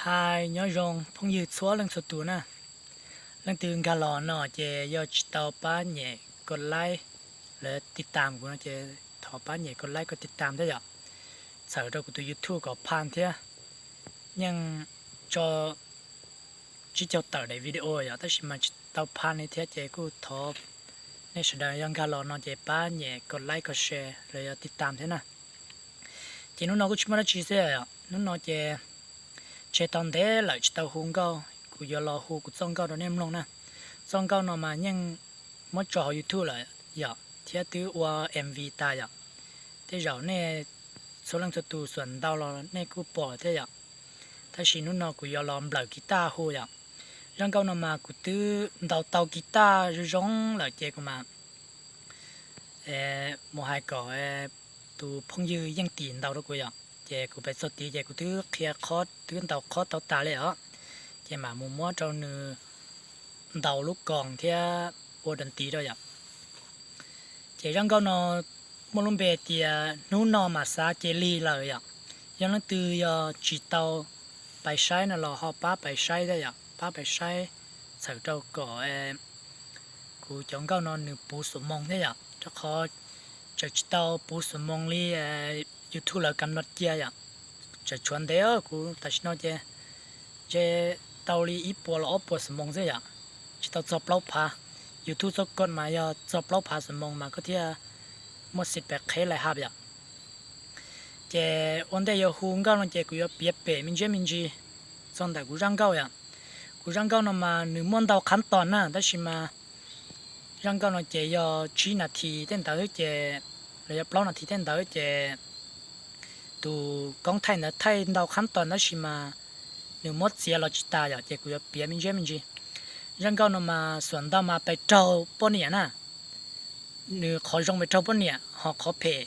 Hais nyob zoo phooj ywg txhua leej txhua tus na. Leej twg nkag los no ces yog tsis tau pab nyem koj like, lawv tiv tam kuv no ces thov pab nyem koj like koj tiv tam thiab yom. Txhawm rau kuv tus YouTube kom pha thiab. Yeej tso tsib caug tawm daim video yom, tab sis mas tsis tau pha li thiab ces kuj thov nej sawv daws yog nkag los no ces pab nyem koj like koj share los yog tiv tam thiab na. Ces hnub no kuj tsis muaj dab tsi xwb yom, hnub no ces tseg tau ntev lawm tsis tau hu nkauj, kuv yuav los hu kuv txoj nkauj rau nej mloog na. Txoj nkauj no mas yeej muab tso hauv YouTube lawm yom, thiab twb ua M V tas yom. Tej zaum nej txhua leej txhua tus xuam ntau los nej kuj pom thiab yom. Tab sis hnub no kuv yuav los nplawm kiv taj hu yom. Zaj nkauj no mas kuv twb ntaus tau kiv taj zoo zoo lawm ces kuv mas mus hais kom tus phooj ywg Yeej Tim ntaus rau kuv yom. Ces kuv pem txog tid ces kuv twb qhia qhov, twb ntaus qhov tau tas li os. Ces mam mus muab rau nws ntaus lub koos thiab ua dab tiv rau yom. Ces zaj nkauj no muaj lub npe tias hnub no mas xav cia li lawm yom. Yog leej twg yog tsis tau pais saib no los ho pab pais saib thiab yom, pab pais saib txhawm rau kom kuv cov nkauj no nws puv xuam moos thiab yom, rau qhov tseem tsis tau puv xuam moos li YouTube lawv kam no cia yom. Tseem tshuav ntev, kuv tam sim no ces ntshe tau li ib puas los ob puas xuam moos xwb yom, tsis tau txog plaub phav. YouTube txoj koj mas yog txog plaub phav xuam moos mas koj thiaj muaj xim pes qheb laij hab yom. Ces ua ntej yuav hu nkauj no ces kuv yuav piav pem me ntsis me ntsis txog ntawm kuv zaj nkauj yom. Kuv zaj nkauj no mas nws muaj ntau qhab tos na, tab sis mas zaj nkauj no ces yog tsib nas this tej ntawd ces, los yog plaub nas this tej ntawd ces tus koob thaij ntawd thaij ntau qhab tos tab sis mas nws muab txiav los tsis tas yom, ces kuv yuav piav me ntsis me ntsis. Zaj nkauj no mas xuam ntau mas pes raug poj niam na, nws qhov zoo pes raug poj niam ho qhov phem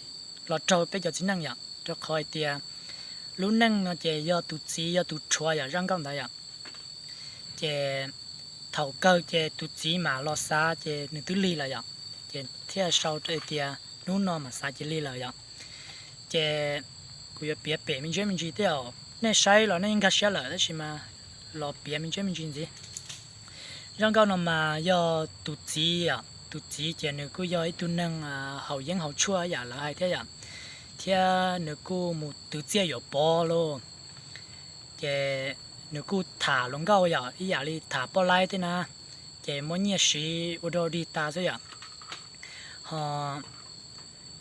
los raug peb cov txiv neej yom, rau qhov hais tias lub neej no ces yog tus txiv yog tus rhuav yom, zaj nkauj ntawd yom. Ces thaum kawg ces tus txiv mas los xav ces nws twb lig lawm yom, ces thiaj sau tias hnub no mas xav cia li lawm yom. Ces kuv yuav piav pem me ntsis me ntsis thiab, nej saib los nej nkag siab lawm tab sis mas los piav me ntsis me ntsis ntxiv. Zaj nkauj no mas yog tus txiv, tus txiv ces nws kuj yog ib tug neeg haus yeeb haus tshuaj yam lawv hais thiab yom, thiab nws kuj mus twv txiaj yuam pov lauj. Ces nws kuj tham hluas nkauj yom, ib yam li tham poj laib thiab na, ces muab nyiaj siv ua dog dig tas xwb yom. Ho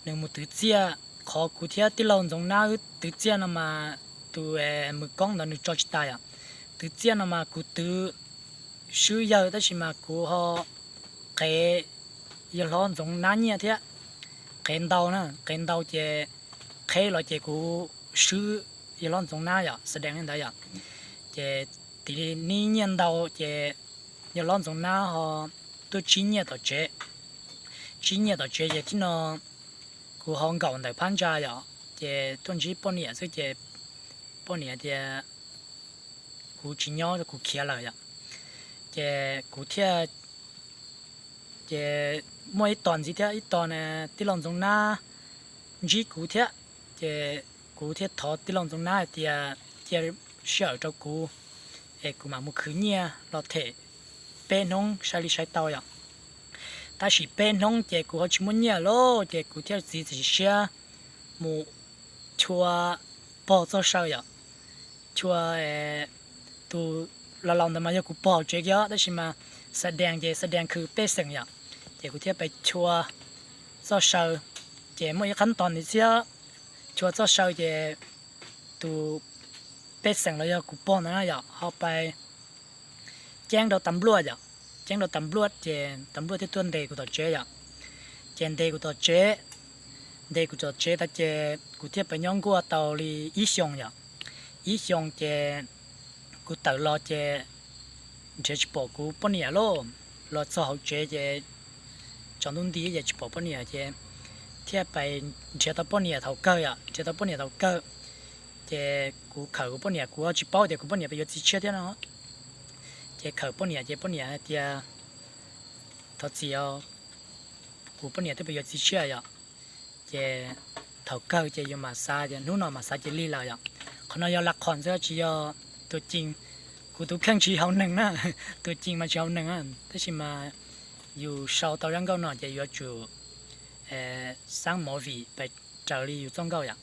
nws mus twv txiaj, qhov kuv thiab tij laug Ntxoov Nab wb twv txiaj no mas tus mus koob ntawd nws tso tsis tas yom. Twv txiaj no mas kuv twv swb yawg tab sis mas kuv ho qev yawg hlob Ntxoov Nab nyiaj thiab, qev ntau na, qev ntau ces qheb los ces kuv swb yawg hlob Ntxoov Nab yom, xa dees li ntawd yom. Ces tiv nib nyiaj ntau ces yawg hlob Ntxoov Nab ho tuaj tsib nyiaj tom tsev. Tsib nyiaj tom tsev ces tib no kuv ho nkaum ntawm phab ntsa yom, ces tuaj ntsib poj niam xwb ces poj niam tias kuv tsis nyob, kuv khiav lawm yom. Ces kuv thiaj, ces muaj ib tog ntxiv thiab, ib tog tij laug Ntxoov Nab ntsib kuv thiab, ces kuv thiaj thov tij laug Ntxoov Nab hais tias cia sij hawm rau kuv es kuv mam mus khwv nyiaj los them peb hnub sai li sai tau yom. Tab sis peb hnub ces kuv ho tsis muaj nyiaj lawm ces kuv thiaj txiav txim siab mus chua pog txoj saw yom. Chua tus laus laus ntawd mas yog kuv pog tsev kiag tab sis mas xa dees ces xa dees khwv pej xeem yom, ces kuv thiaj pais chua txoj saw. Ces muaj ib qhab tos ntxiv thiab, chua txoj saw ces tus pej xeem los yog kuv pog ntawd na yom ho pais ceeb rau tas npluaj yom. Ceeb rau tas npluaj ces tas npluaj thiaj tuaj ntes kuv tom tsev yom. Ces ntes kuv tom tsev, ntes kuv tom tsev tas ces kuv thiaj pais nyob nkuaj tau li ib xyoos yom. Ib xyoos ces kuv tawm los ces nrhiav tsis pom kuv poj niam lauj. Los txog hauv tsev ces tsaus ntuj nti ces tsis pom poj niam ces thiaj pais nrhiav tau poj niam thaum kawg yom, nrhiav tau poj niam thaum kawg. Ces kuv khawm kuv poj niam, kuv tsis paub tias kuv poj niam pais yuav txiv tshiab thiab no. Ces khawm poj niam ces poj niam hais tias thov txim os, kuv poj niam twb pais yuav txiv tshiab yom. Ces thaum kawg ces yus mam xav tias hnub no mam xav cia li lawm yom. Qhov no yog laj qhos xwb tsis yog Tus cim, kuv tus kheej tsis haum neeg na, tus cim mas tsis haum neeg na, tab sis mas yus sau tau zaj nkauj no ces yuav tsum xab movie pes raws li yus txoj nkauj yom.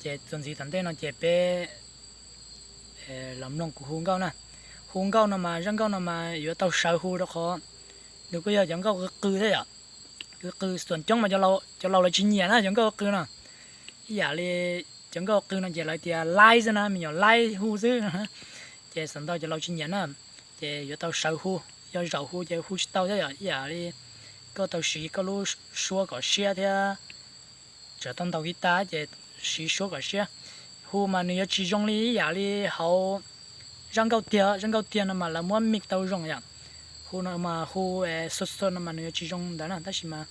Ces txuas ntxiv tom ntej no ces peb los mloog kuv hu nkauj na. Hu nkauj no mas zaj nkauj no mas yuav tau sawv hu rau qhov nws kuj yog cov nkauj qw qw thiab yom. Qw qw xuam coob mas cov laus lawv tsis nyiam na cov nkauj qw no. Ib yam li cov nkauj qw no ces lawv tias laib xwb na, me nyuam laib hu xwb. Ces xav ntau cov laus tsis nyiam na, ces yuav tau sawv hu. Yog zaum hu ces hu tsis tau thiab yom, ib yam li koj tau siv koj lub suab kom siab thiab tseem tau ntaus guitar ces siv suab kom siab. Hu mas nws yuav tsis zoo li ib yam li hauv zaj nkauj tiag, zaj nkauj tiag no mas lawv muab mix tau zoo yom. Hu no mas hu xo xo no mas nws yuav tsis zoo ntawd na, tab sis mas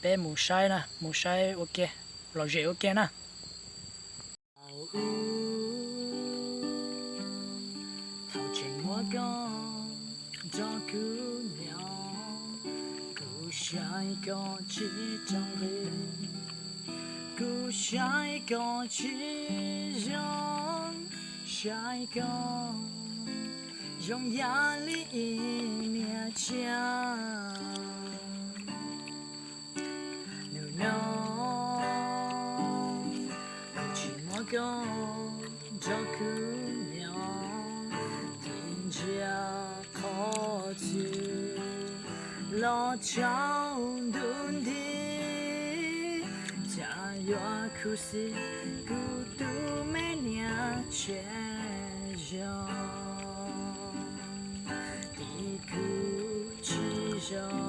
peb mus saib na, mus saib ua ke, lom zem ua ke na. Thaum tseem muaj koj nrog kuv nyob, kuv saib koj tsis raug nqi, kuv saib koj tsis zoo, saib koj zoo yam li ib niag tsiaj. Hnub no kuv tsis muaj koj nrog kuv nyob, tig ntsia qhov txwv los tsaus ntuj nti, cas yuav khuv xim kuv tus me niam tsev zoo. Tim kuv tsis zoo,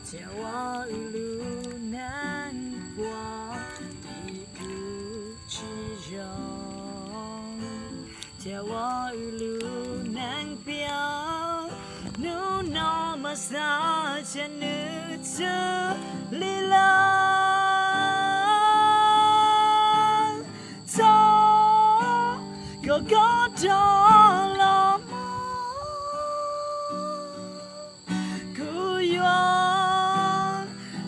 thiaj ua wb lub neej puas. Tim kuv tsis zoo, thiaj ua wb lub neej piam. Hnub no mas xav tias nws txwv li lawm. Txog kom koj rov los mus, kuv yuav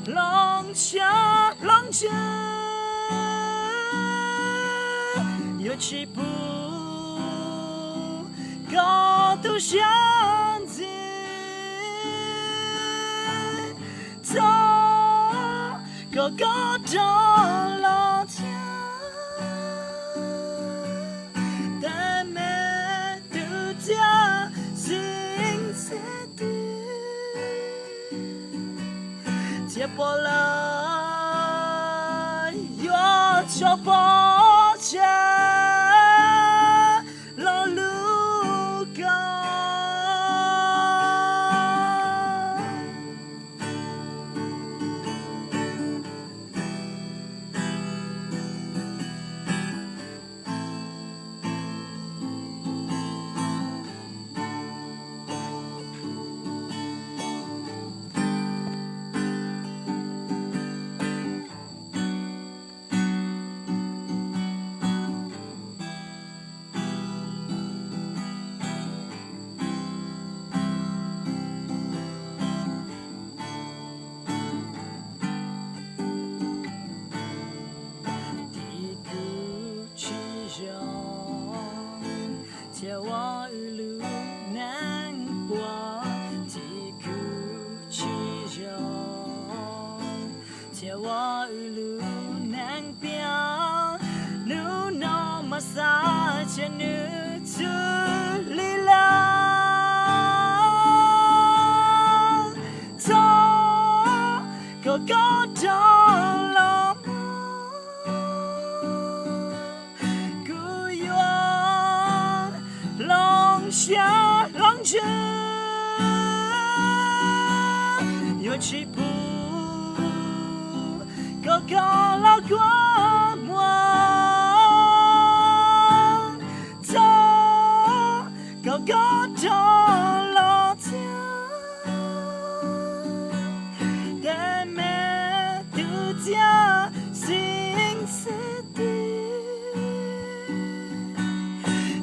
hloov siab hloov ntsws, yuav tsis pub koj tu siab ntxiv. Txog kom koj rov los thiab, tes me tus txiaj xeeb xeb tis, thiaj pom lawm yuav tso pov tseg lo lus koj. Tim kuv tsis zoo, thiaj ua wb lub neej puas. Tim kuv tsis zoo, thiaj ua wb lub neej piam. Hnub no mas xav tias nws txwv li lawm. Txog kom koj rov los mus, kuv yuav hloov siab hloov ntsws, yuav tsis pub kom koj los kua muag. Txog kom koj rov los thiab, tes me tus txiaj xeeb xeb tis,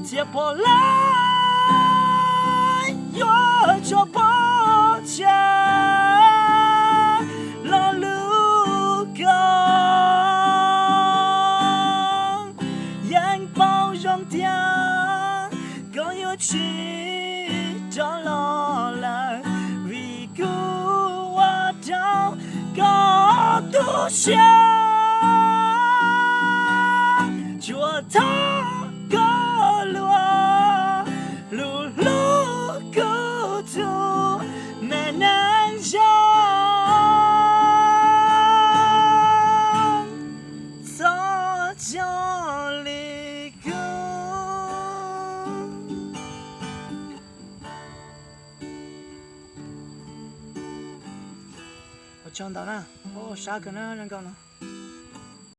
thiaj pom lawm yuav tso pov tseg lo lus koj. Yeej paub Zoo tias koj yuav tsis rov los lawm, vim kuv ua rau koj tu siab. Tsuas thov koj luag hlub hlub kuv tus me neeg zoo, txhob coj li kuv. Ua tsaug ntau na, sab kawg na, zoo nkauj no.